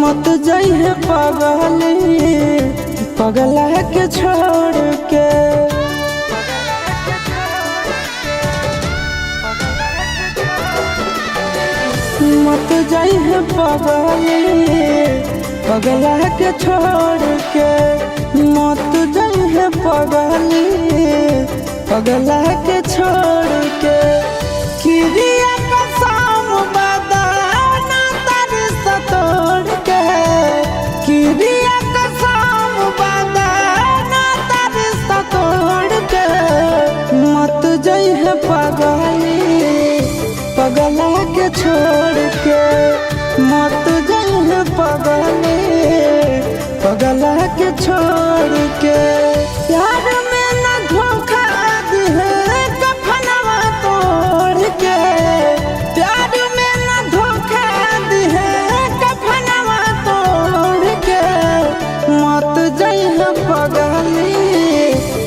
मत जइहे पगली पगला के छोड़ के। मत जइहे पगली पगला के छोड़ के, मत जइहे पगली पगला के छोड़ के। किरिया कसम बदाना तर तोड़ के, किरिया कसम बदाना तर तोड़ के। मत जइहे पगली पगला के छोड़ के, मत जइहे पगली पगला के छोड़ के। प्यार में न धोखा दिहे कफनवा तोड़ के, प्यार में न धोखा दिहे कफनवा तोड़ के। मत जइहे पगली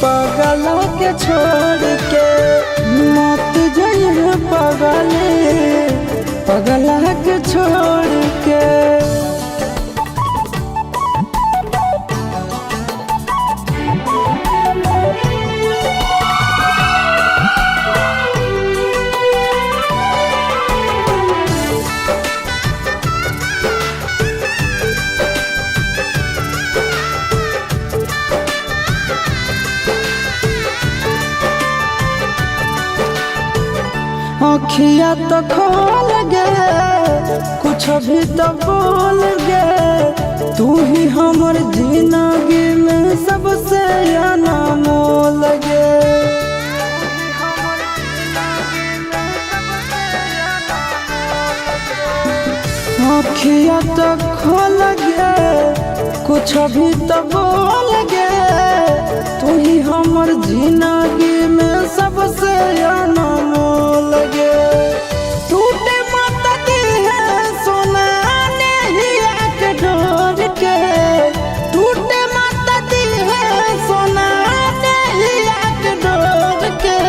पगला के छोड़ के, मत जइहे पगली पगला के छोड़ के। अखिया तो खोल गे कुछ भी तो बोल गे, तू ही हमर जिंदगी में सबसे अनमोल गे। अखिया तो खोल गे कुछ भी तो बोल गे, तू ही हमर जिंदगी में सबसे अनमोल गे। टूटे मत दिहे सोना नहिया के डोर के, टूटे मत दिहे सोना नहिया के डोर के।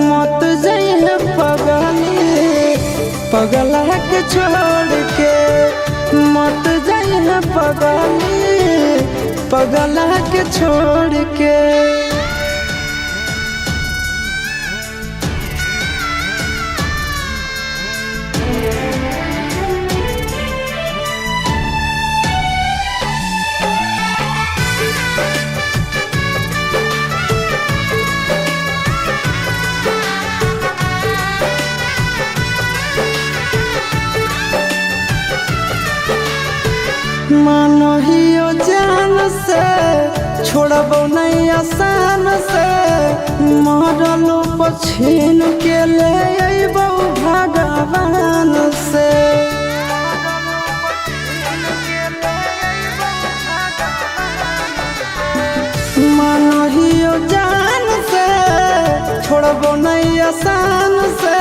मत जइहे पगली पगला के छोड़ के, मत जइहे पगली पगला के छोड़ के। मानो हियो जान से छोड़बो नहीं आसान से, मरलो पछीन के ले अइबो भगवान से। मानो हियो जान से छोड़बो नहीं आसान से,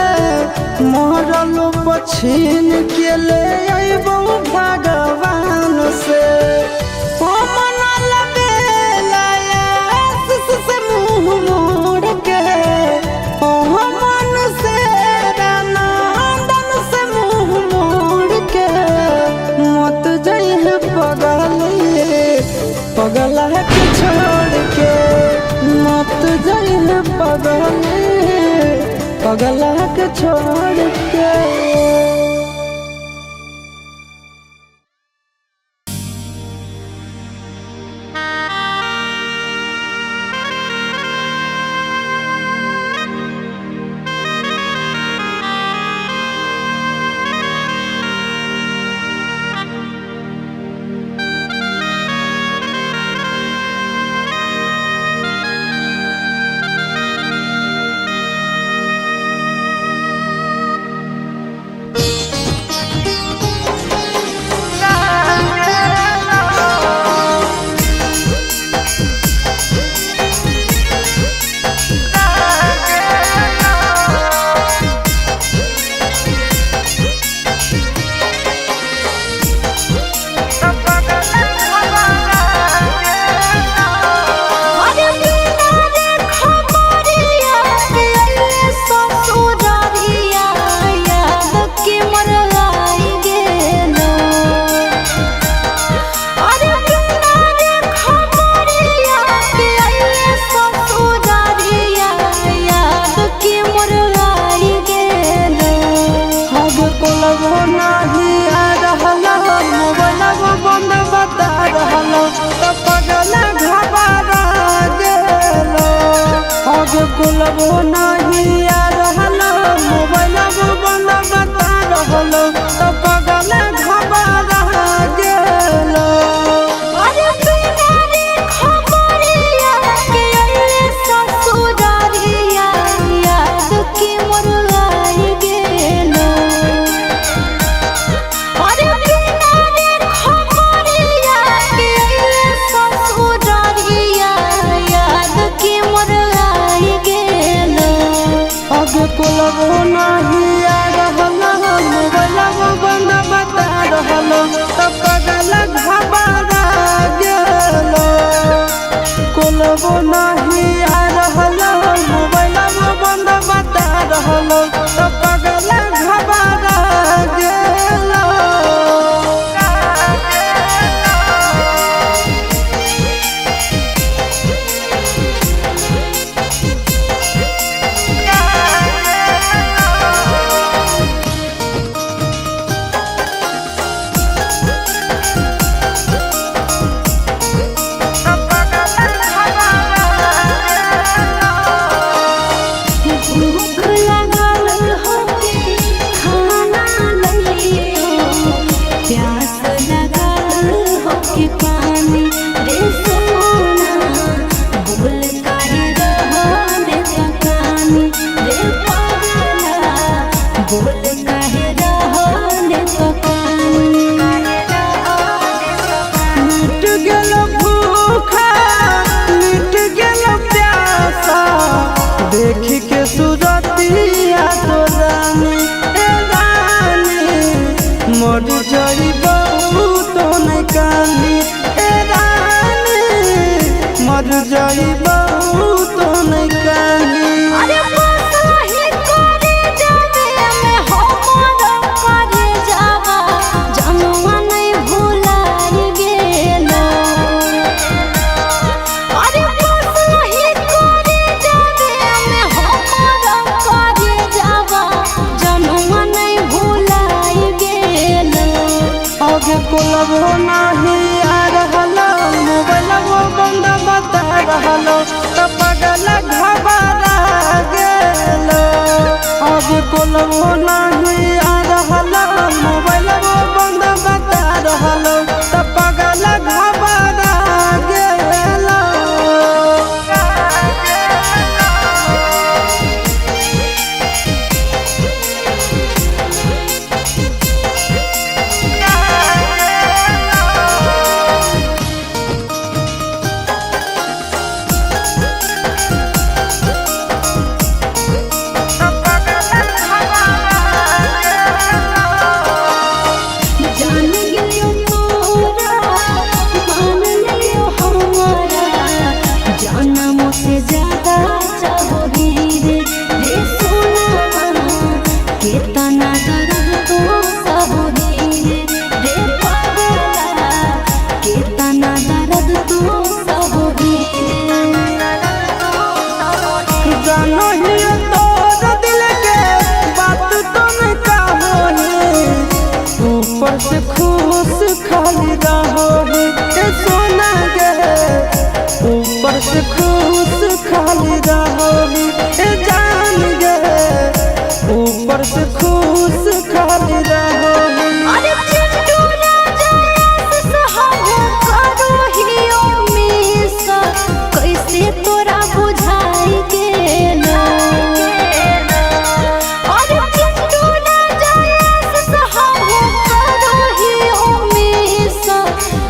मरलो पछीन के ले अइबो भगवान से। ओ मन लबेला से मुँह मोड़ के, ओ मन से नंदन से मुँह मोड़ के। मत जइहे पगली पगला के छोड़ के, मत जइहे पगली पगला के छोड़ के। आगे कोलबो नहीं आ रहल, मोबाइलबो बंद बता रहल, तो पगल घबरा गेल। अरे बिना रे खबरिया के अइले ससुरारिया, याद के मोर आई गेलो। अरे बिना रे खबरिया के अइले ससुरारिया, याद के मोर आई गेलो। आगे कोलबो नहीं आ रहल, मोबाइलबो बंद बता रहल, तो पगल घबरा गेल। कोलबो नहीं आ रहल, मोबाइलबो बंद बता रहल, तो पगल घबरा गेल। भूख लागल होके खाना लइयो, प्यास लागल होके पानी रे सोना, बोल काहे रहले तकानी रे पागला, बोल काहे रहले तकानी। मिट गेल भूखा, मिट गेल प्यासा, देख के सुरतिया तो रानी, ए रानी, मर जई बहुत नहीं कानी, ए रानी, मर जई बहुत नहीं कानी। अरे बस वही करे जावे में हमर करे जावा, जनुआ नहीं भुलाई गेलो। अरे बस वही करे जावे में हमर करे जावा, जनुआ नहीं भुलाई गेलो। आगे कोलबो नहीं आ रहल, मोबाइलबो बंद बता रहल, तो पगल घबरा गेल। आगे कोलबो नहीं आ रहल, मोबाइलबो बंद बता रहल, तो पगल घबरा गेल। जान गेलियो तोरा, मान लियो हमारा, जानमो से ज्यादा चाहोगी रे रे सोना, केतना दर्द तो सहोगी रे रे पागला, केतना दर्द तो सहोगी रे। जानो ही तोर दिल के बात तुम कहो ऊपर से खुश खाली रहो ए सोना गे, ऊपर से खुश खाली रहो ए जान गे, ऊपर से खुश खाली रहो। अरे चिंटू राजा सहाबो करो हियो मिस, कैसे तोरा बुझाई गेलो। अरे चिंटू राजा सहाबो करो हियो मिस,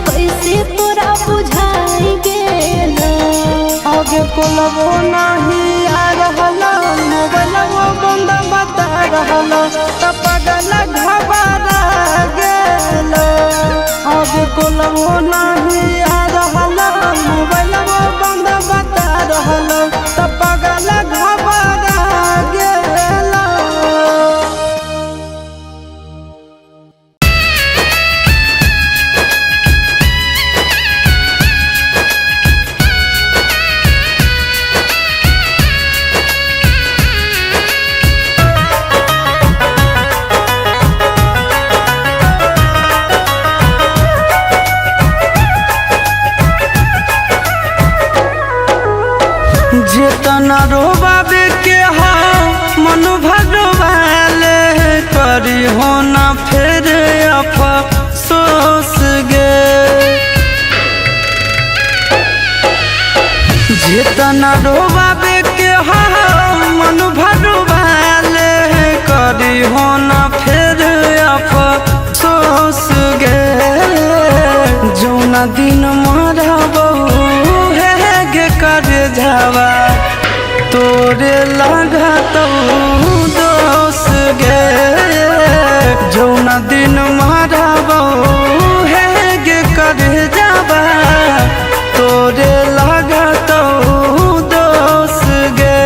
कैसे तोरा बुझाई गेलो। आगे कोलबो नहीं आ रहल, मोबाइलबो बंद बता रहल, तो पगल घबरा गेल। आगे कोलबो नहीं आ रहल, मोबाइलबो बंद बता रहल, तो पगल घबरा गेल। Thank जेतना रोबाबे के हो मन भरवाले करी हो ना फिर अफसोस गे। जेतना रोबाबे के हो मन भरवाले करी हो ना फिर अफसोस गे। जौना दिन मरबौ हे गे कर जावा तोरे लगतौ दोस गे। जौना दिन मरबौ हे गे कर जावा तोरे लगतौ दोस गे।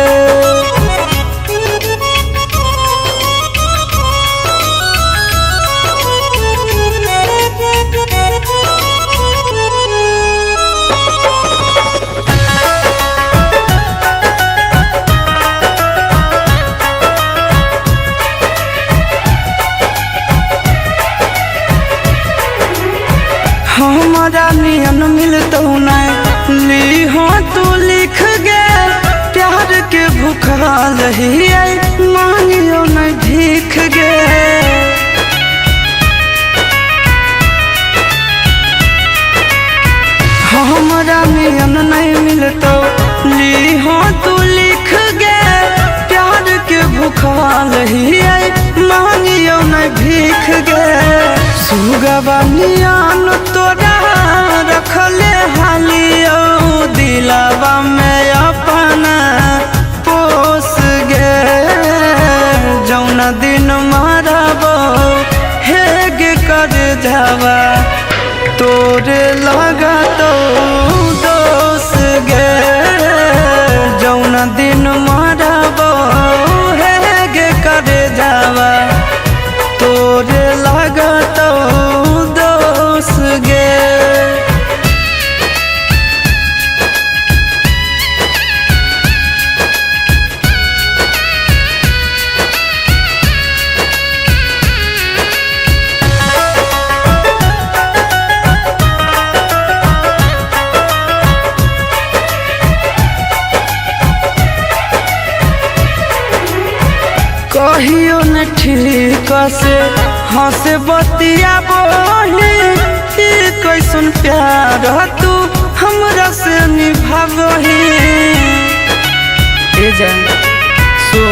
हमारा नियन मिलतौ नहीं ली हो तू लिख गे। प्यार के भूखल ही मांगियो नहीं भीख गे। हमारा नियन नहीं मिलतौ ली हो तू लिख गे। प्यार के भूखल ही मांगियो नहीं भीख गे। सुगवा नियन तोरा रखले हालियो दिलावा में अपना पोस गे। जौना दिन मरबो हे गे कर जावा तोरे लगतौ दोस गे। जौना दिन मरबो हे गे कर जावा तोरे लगतौ दोस गे। कहियो न ठीक से हंस बतिया बही कैसन प्यार तू हमरा से निभाबही। ए जान सो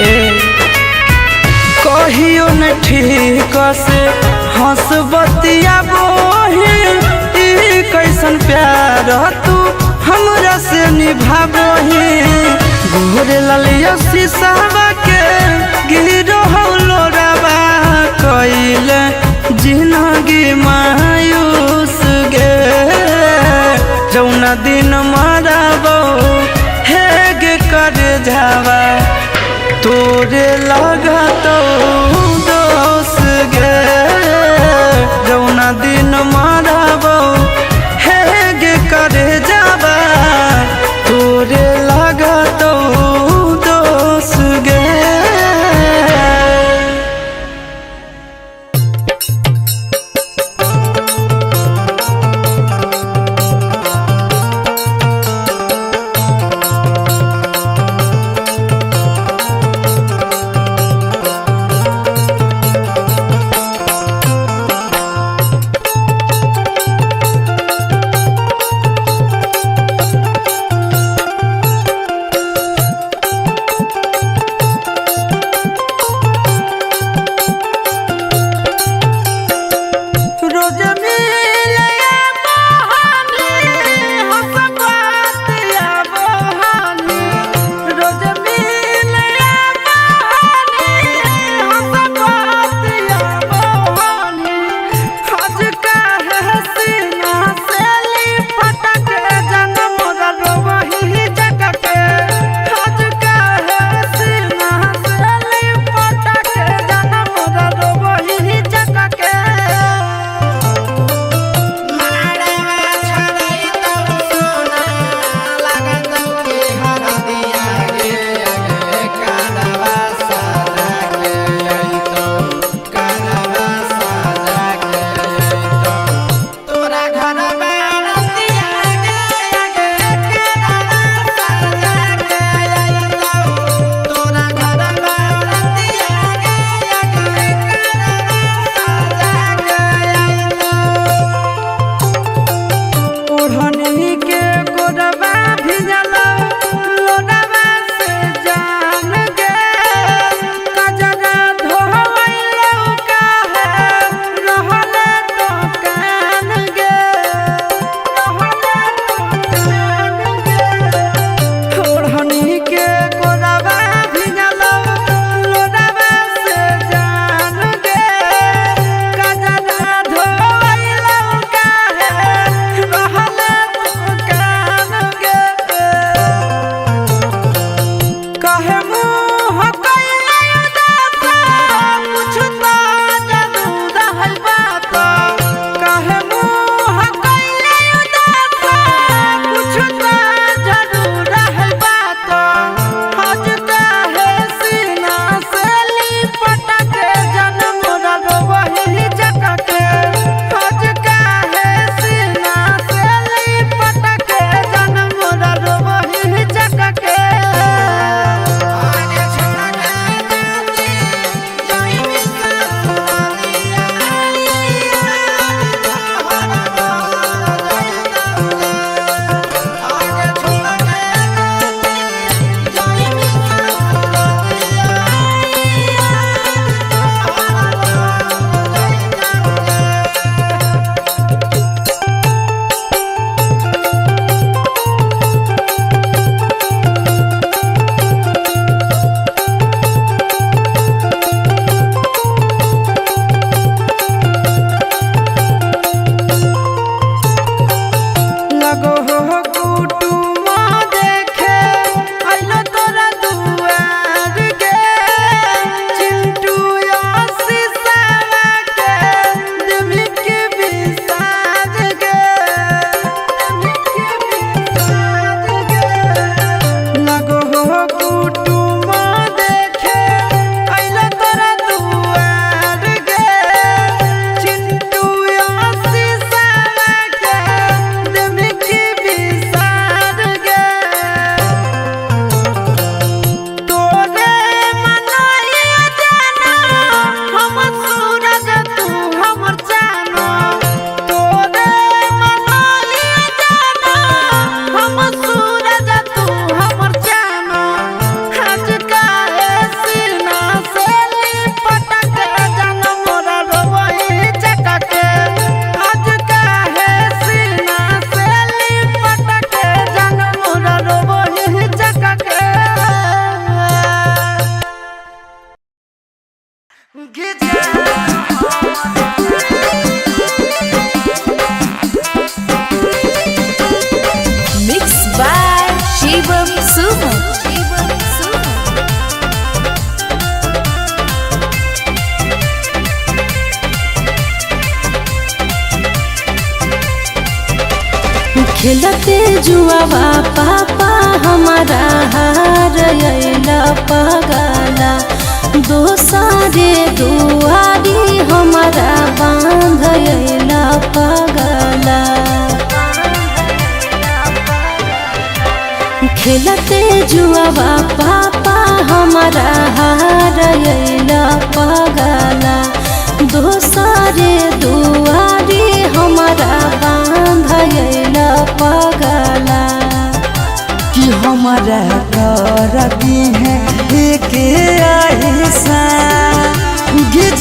ए कहियो न ठीक से हंस बतिया बही कैसन प्यार तू हमरा से निभाबही। गोरे ललिया शीशावा के गिरो लोरावा कइले जिनगी मायूस गे। जौना दिन मरबौ हे गे कर जावा तोरे लगतौ दोस गे। जौना दिन मरबौ हे गे कर जावा तोरे लगतौ दोस गे। खेलते जुआवा पापा हमारा हार अइला पगला, दोसरे दुआरी हमारा बांध अइला पगला। खेलते जुआवा पापा हमारा हार अइला पगला, दोसरे दुआरी हमारा बांध अइला पगला। कि हमारा कर दी है एक ऐसा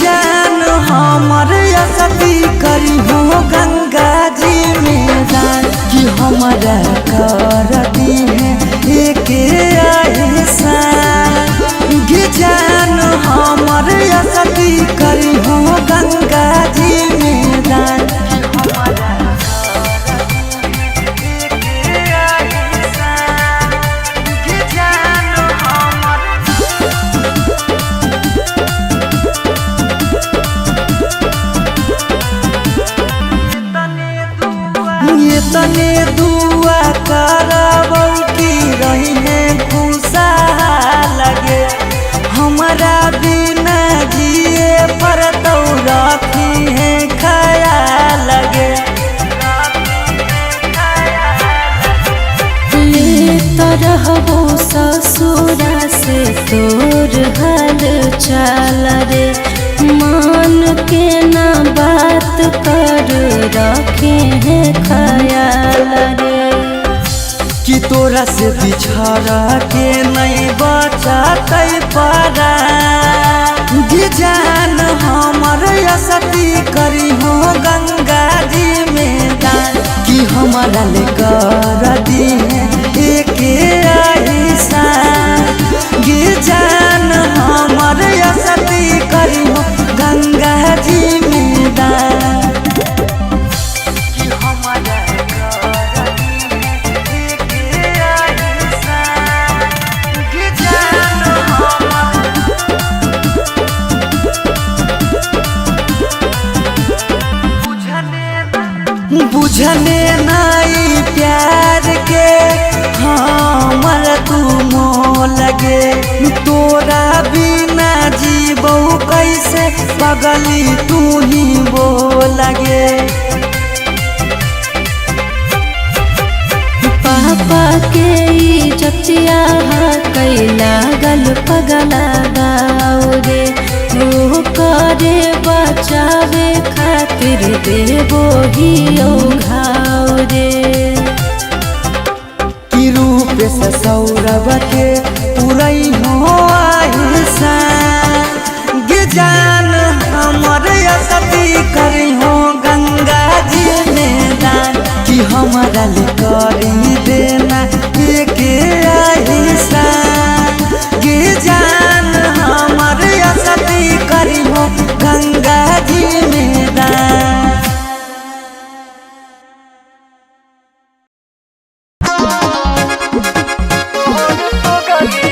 जान हमर असती करी हो गंगा जी में दान। कि हमारा कर दी है एक ऐसा जान हमर असती करी हो गंगा जी में दान। ये तने दुआ करबौ की रही है खुशा लगे, हमारा बिना जिए पर तो रखी है खया लगे। लेत रहबो ससुरा से तोर हाल चाल रे, मान के ना बात कर रखे हैं ख्याल रे। कि तोरा से बिछड़ के नहीं बचतै पारा जान हमर असती करी हो गंगा जी में दान। कि हमारा ले कर दी है एक ऐसा जान हमर असती करी हो गंगा जी में दान। कि हमारा कर दी है एक ऐसा जान हमर बुझने नाई प्यार के हमर तू मोह लगे, तोरा बिना जीबौ कैसे पगली तू ही बोलगे। पापा के इज्जतिया कैला गल पगला गाओ रे, वो करे बचावे खातिर देबो ही घाव रे। कि रूप से सौरभ के पुरई हो आहिसा जान हमर असती करी हो गंगा जी में दान। कि हमारा ले करी देना एक आहिसा जान हमर असती करी हो गंगा जी में दान। गली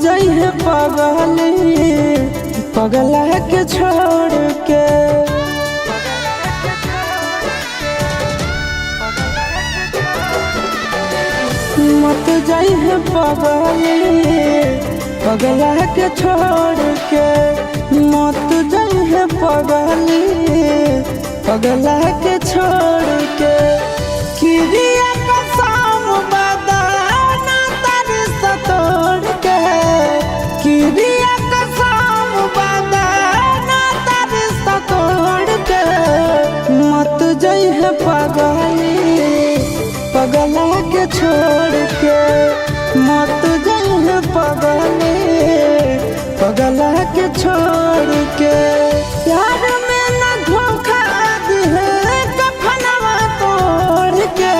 जइहे पगली पगला के छोड़ के। मत जइहे पगली पगला के छोड़ के, मत जइहे पगली पगला के छोड़ के। किरिया कसम बदाना तारी सतोड़ के, किरिया कसम बदाना तारी सतोड़ के। मत जइहे पगली पगला के छोड़ के, मत जइहे पगली पगला के छोड़ के। प्यार में न धोखा दिहे कफनवा तोड़ के,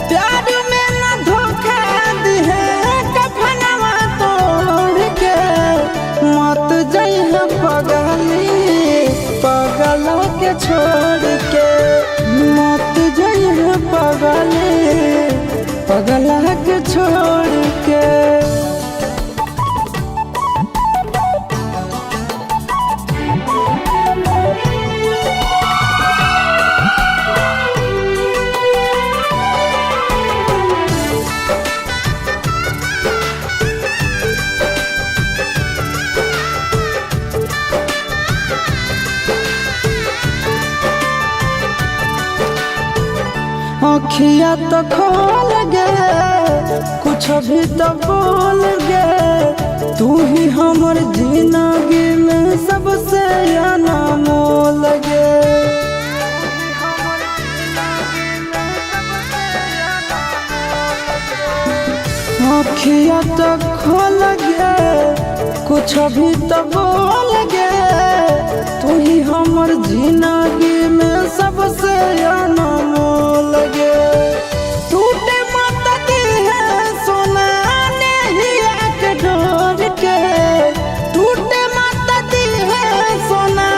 प्यार में न धोखा दिहे कफनवा तोड़ के। मत जइहे पगली पगला के छोड़ के, मत जइहे पगली पगला के छोड़ के। अखिया तो खोल गे कुछ भी तो बोल गे, तू ही हमर जिंदगी में सबसे अनमोल गे। अखिया तो खोल गे कुछ भी तो बोल गे, तू ही हमर जिंदगी में सबसे अनमोल गे। टूटे मत दिहे सोना नहिया के डोर के, टूटे मत दिहे सोना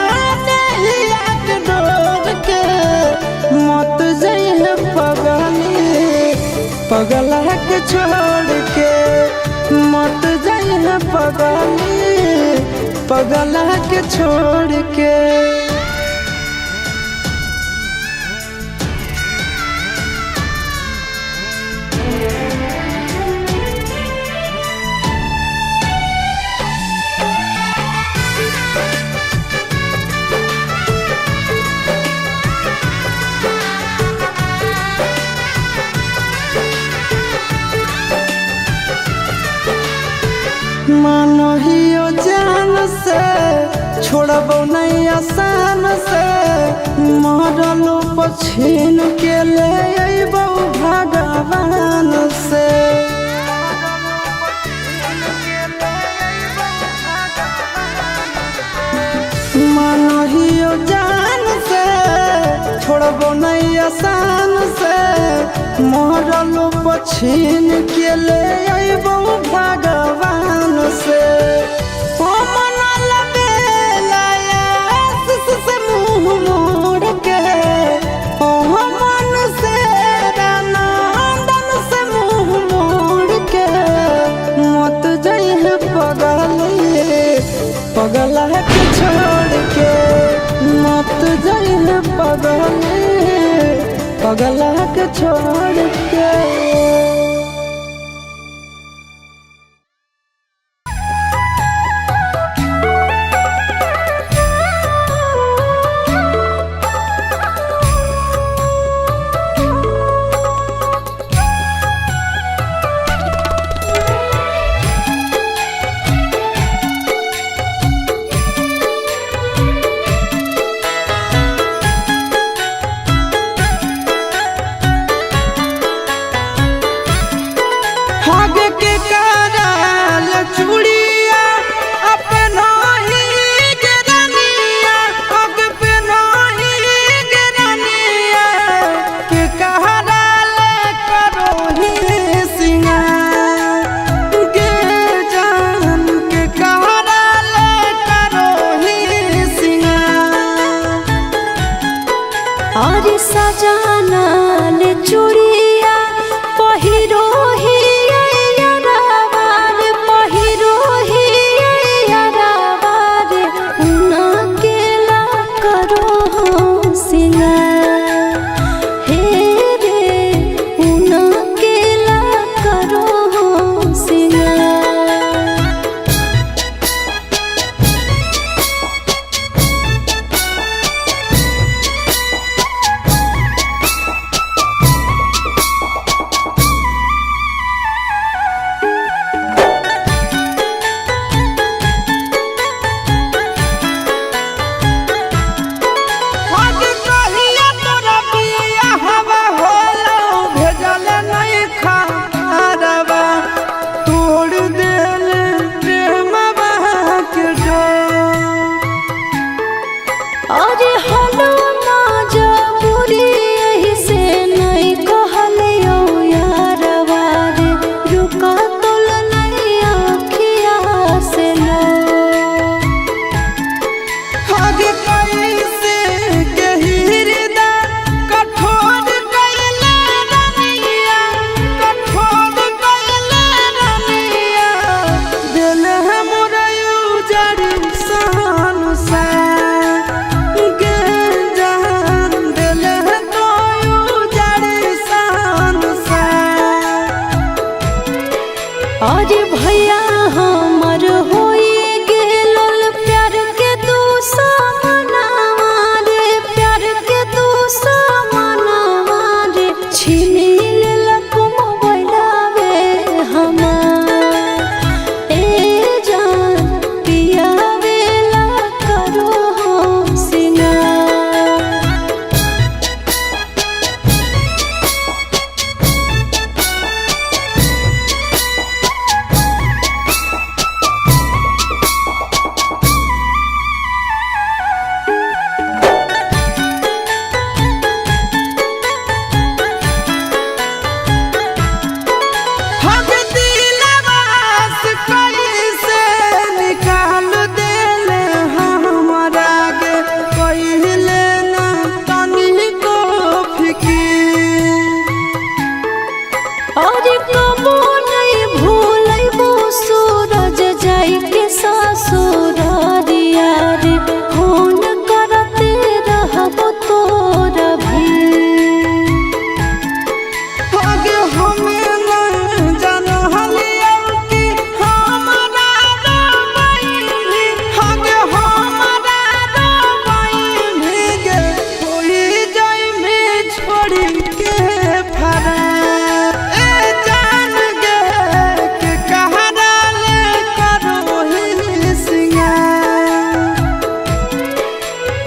नहिया के डोर के। मत जइहे पगली पगला के छोड़ के, मत जइहे पगली पगला के छोड़ के। मानो हियो जान से छोड़बो नहीं आसान से, मरलो पछीन के ले अइबो भगवान से। मानो हियो जान से छोड़बो नहीं आसान से, मरलो पछीन के ले अइबो भगवान से। ओ मन लबेला से मुँह मोड़ के, ओ मन से नंदन से मुँह मोड़ के। मत जइहे पगली पगला के छोड़ के, मत जइहे पगली पगला के छोड़ के।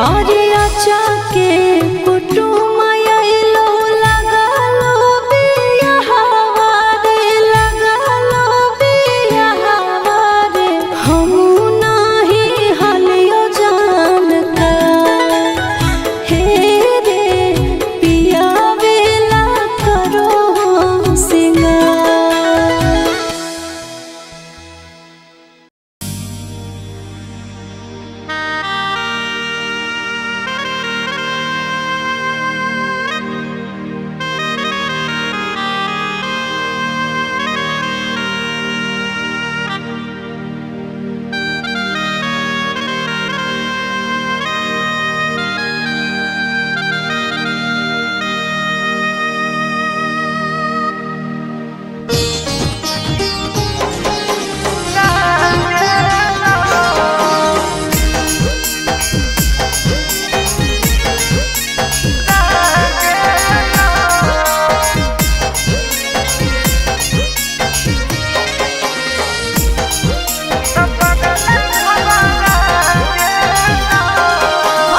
अरे आचा के कुटुम आइलो लगलो बियाहवा रे, लगलो बियाहवा रे। हमू नाही हलियो जान का हे रे पियावेला करो सिंगार।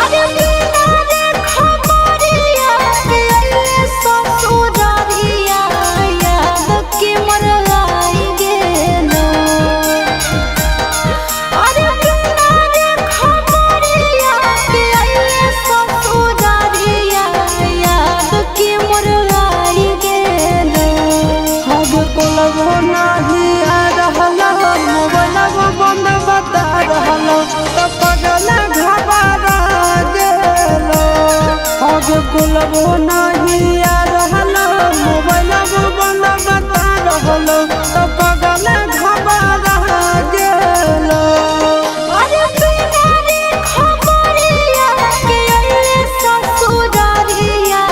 अरे बिना रे खबरिया के अइले ससुरारिया, याद के मरलाई गेलो। अरे बिना रे खबरिया के अइले ससुरारिया, याद के मरलाई गेलो। अब कोलबो नाही आ रहल, मोबाइलबो बंद बता रहल, त पगल घबरा गेलो। अब कोलबो नाही आ रहल, मोबाइलबो बंद बता रहल, त पगल घबरा गेलो। अरे बिना रे खबरिया के अइले ससुरारिया,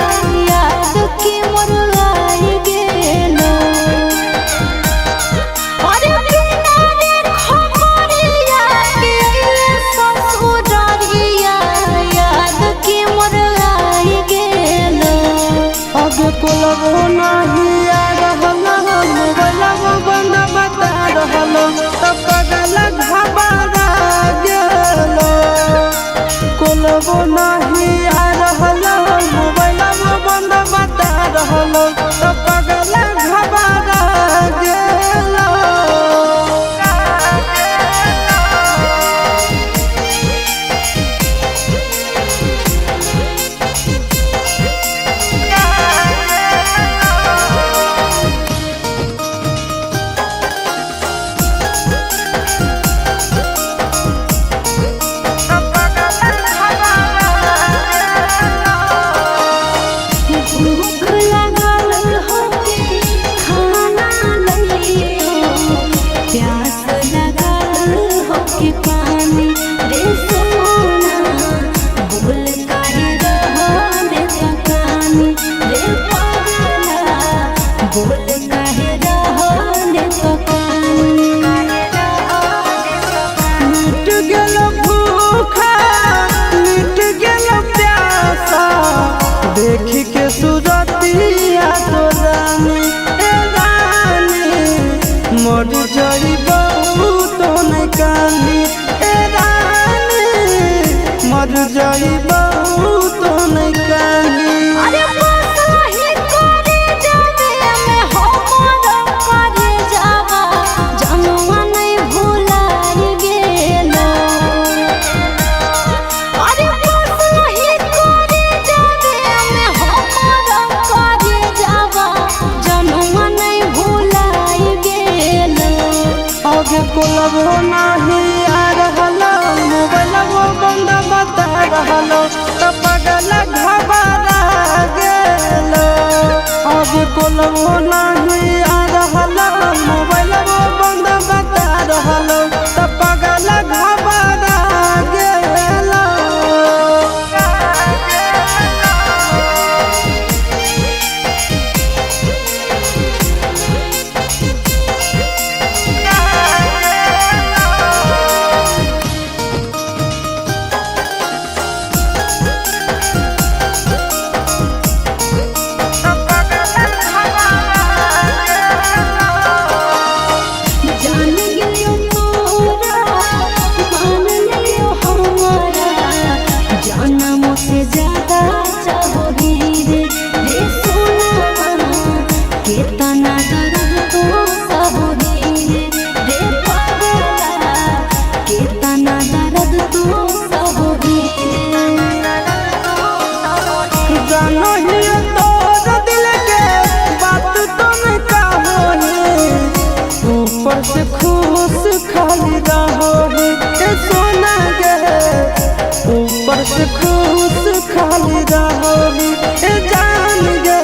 याद के मरलाई गेलो। अरे बिना रे खबरिया के अइले ससुरारिया, याद के मरलाई गेलो। अब कोलबो नाही आ रहल, मोबाइलबो बंद बता रहल, त पगल घबरा गेलो। कोलबो नाही आ रहल, मोबाइलबो बंद बता रहल, त पगल घबरा गेलो। भूख लागल होके खाना लइयो, प्यास लागल होके पानी रे सोना, बोल काहे रहले पकानी रे पगला, बोल काहे रहले पकानी। मिट गेल भूखा, मिट गेल प्यासा, देख के सूरतिया तो रानी, ए रानी, मर जई बहुत कानी, ए रानी, मर जई बहुत कानी। अरे बसही करे जावे में हमर करे जावा, जनुआ नहीं भुलाई गेलो। अरे बसही करे जावे में हमर करे जावा, जनुआ नहीं भुलाई गेलो। अब कोलबो नाही आ रहल, मोबाइलबो बंद बता रहल, खाली रहोही ए सोना गे, ऊपर से खुश खाली रहोही ए जान गे,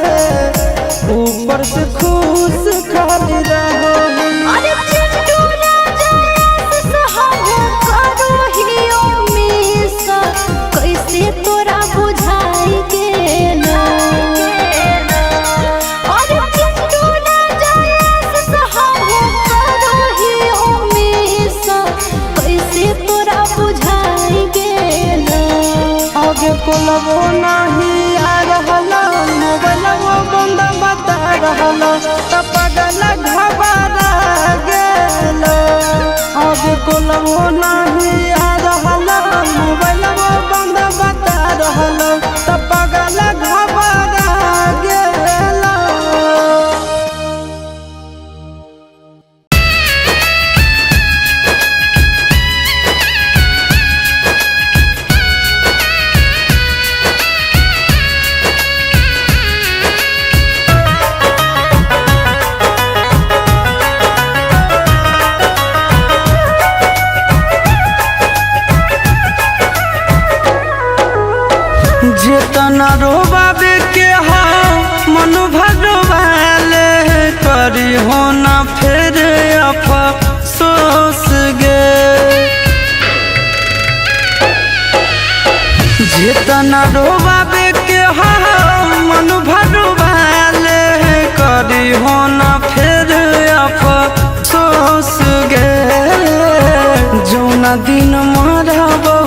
ऊपर से खुश खाली रहोही। अरे चिंटू राजा हम करो ही उम्मीद, कैसे तोरा बुझाई गेलो। अरे चिंटू राजा हम करो ही उम्मीद, कैसे तोरा बुझाई गेलो। आगे कोलबो नहीं आ रहल, मोबाइलबो बंद बता रहल, त पगल घबरा गेल। आगे कोलबो नहीं आ रहल, मोबाइलबो बंद बता रहल, त पगल घबरा गेल। जेतना रोबाबे के हो मन भगवाले करी हो ना फिर अफसोस गे। जेतना रोबाबे के हो मन भगवाले करी हो ना फिर अफसोस गे। जौना दिन मरबो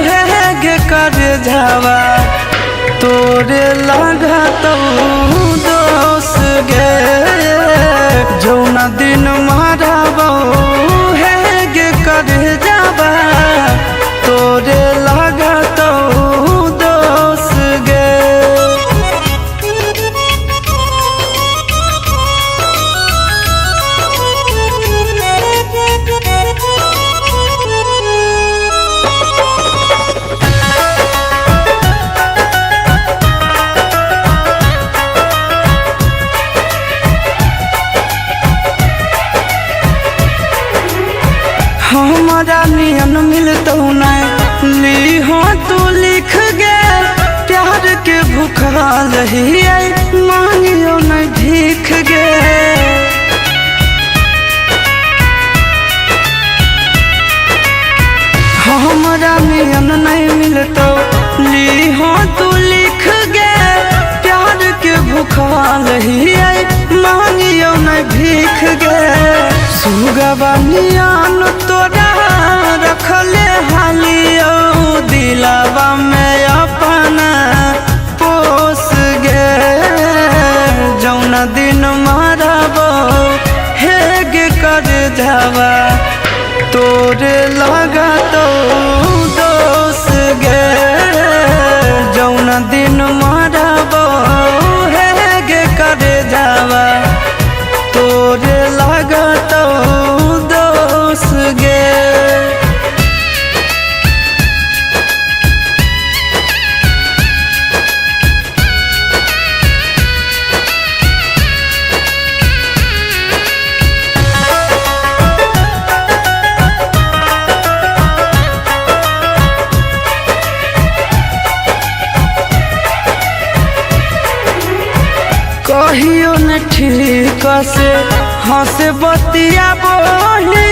हे गे कर जावा, तोरे लगतौ दोस गे। जौना दिन मरबो हे गे कर जावा, तोरे लगतौ दोस गे। हमारा नियन मिलतौ नहीं ली हो तू लिख गे, प्यार के भूखल ही मांगियो नहीं भीख गे। हमारा नियन नहीं मिलतौ ली हो तू लिख गे, प्यार के भूखल ही मांगियो नहीं भीख गे। सुगवा नियन तोरा रखले हालियो, दिलावा में अपना पोस गे। जौना दिन मरबो हे गे कर जावा, तोरे लगतौ दोस गे। जौना दिन मरबो हे गे कर जावा, तोरे लगतौ दोस गे। कहियो न ठीक से हंस बतिया बोही,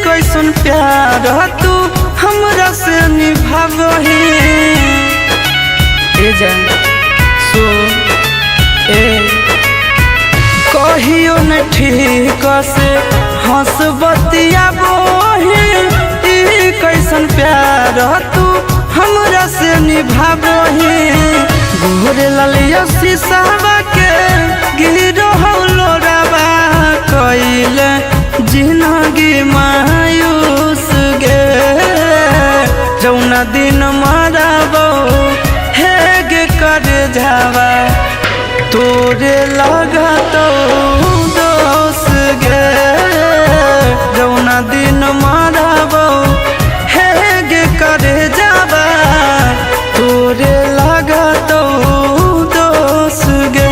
कैसन प्यार तू हमरा से निभाबही। ए जान सुन ए, कहियो न ठीक से हंस बतिया बोही, कैसन प्यार तू हमरा से निभाबही। गोरे ललिया शीशावा के गिरो लोरावा, कइले जिनगी मायूस गे। जौना दिन मरबो हे गे कर जावा, तोरे लगतौ दोस गे। जौना दिन मरबो हे गे कर जावा, तोरे लगतौ दोस गे।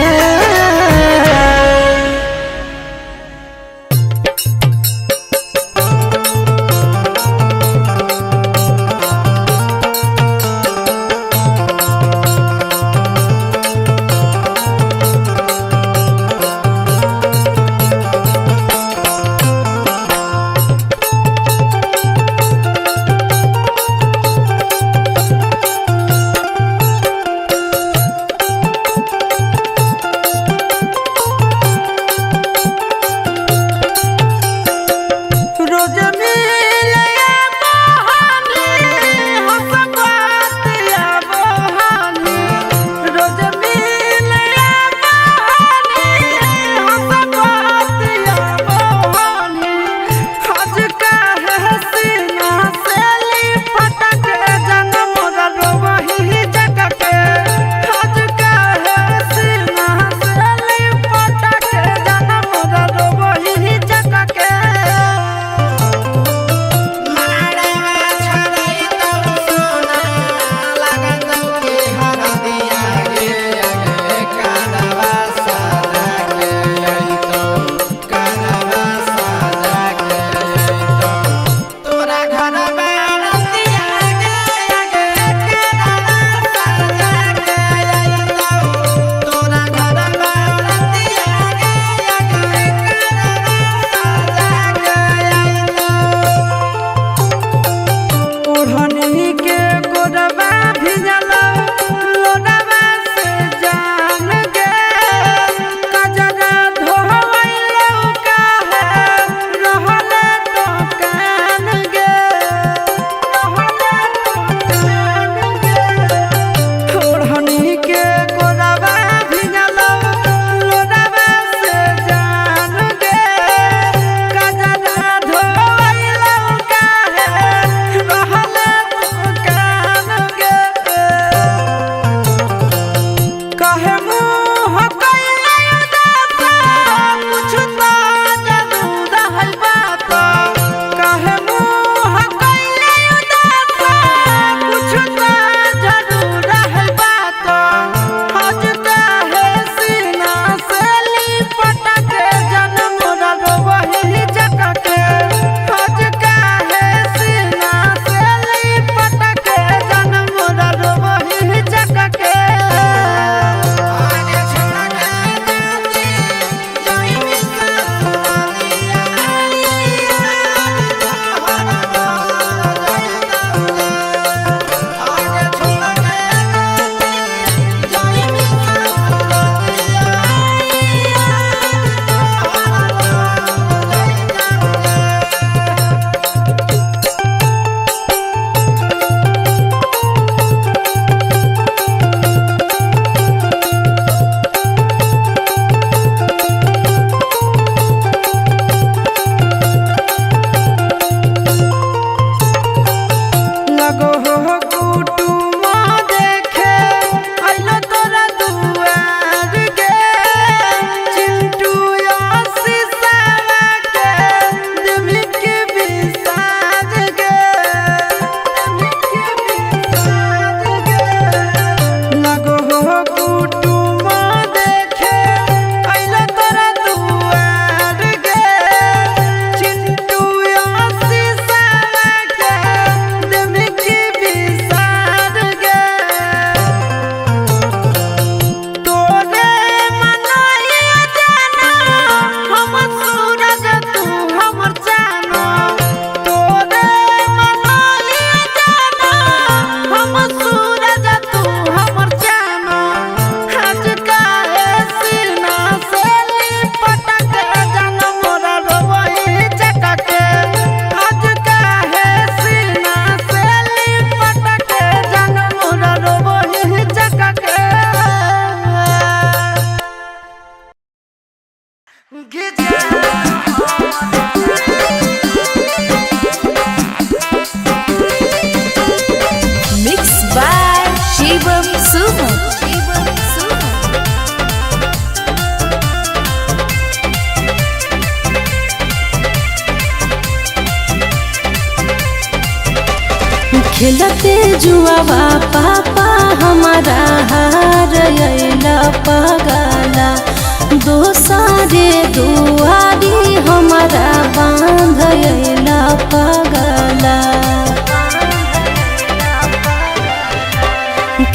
खेलते जुआवा पापा हमारा हार अइला पगला, दोसरे दुआरी हमारा बांध अइला पगला।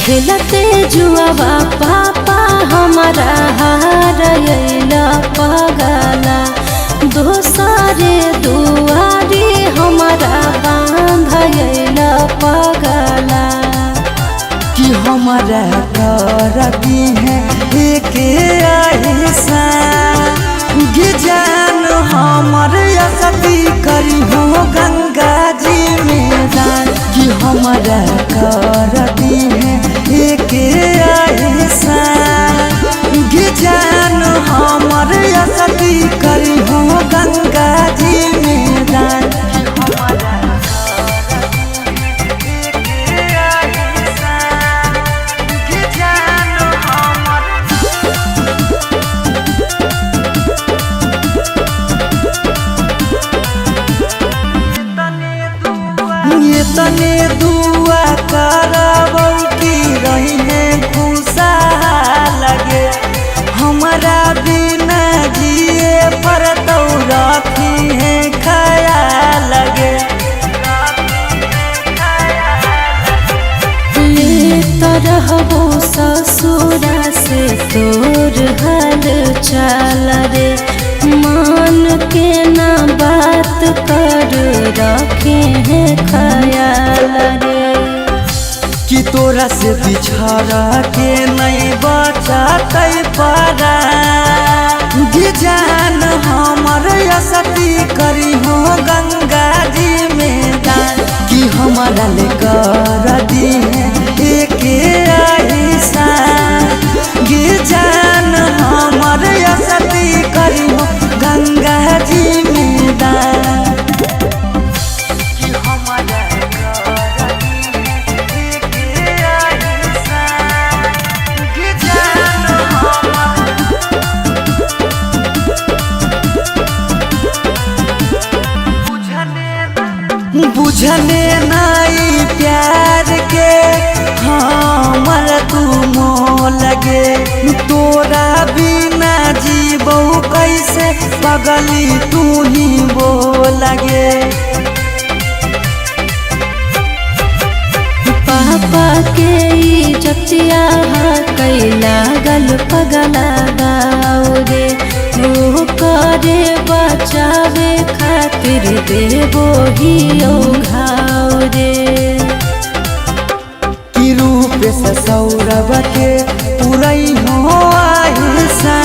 खेलते जुआवा पापा हमारा हार अइला पगला, दोसरे दुआरी हमारा बांध अइला पगला। कि हमारा कर दी है एक जान हमर सती करी हो गंगा जी में दान। कि हमारा कर दी है एक जान हमर सती करी हो गंगा जी में दान। ये तने दुआ करबौ की रही है खुशा लगे, हमारा बिना जिए पर तो रखी है खया लगे। ले रहबो ससुरा से तोर हाल चाल रे, मान के ना बात कर रखे हैं ख्याल रे। कि तोरा से बिछड़ के नहीं बचतै परा जान हमर सती करी हो गंगा जी में दान। कि हमारा ले कर दी है एक जान हमर सती करी हो गंगा जी में दान। कि हमारा बुझने नाई प्यार के हमर तू मोह लगे, तोरा बिना जीबौ कैसे पगली तू ही बो लगे। पापा के इज्जतिया कैला गल पगला गाओ रे, ओ करे बचावे खातिर देबो ही ओ घाव रे। कि रूप से सौरभ के पुरई हो आहिसा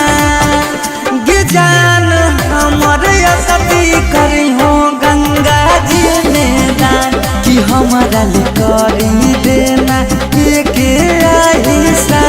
जान हमर सती करी हो गंगा जी में दान। कि हमारा ले करी देना एक आहिसा।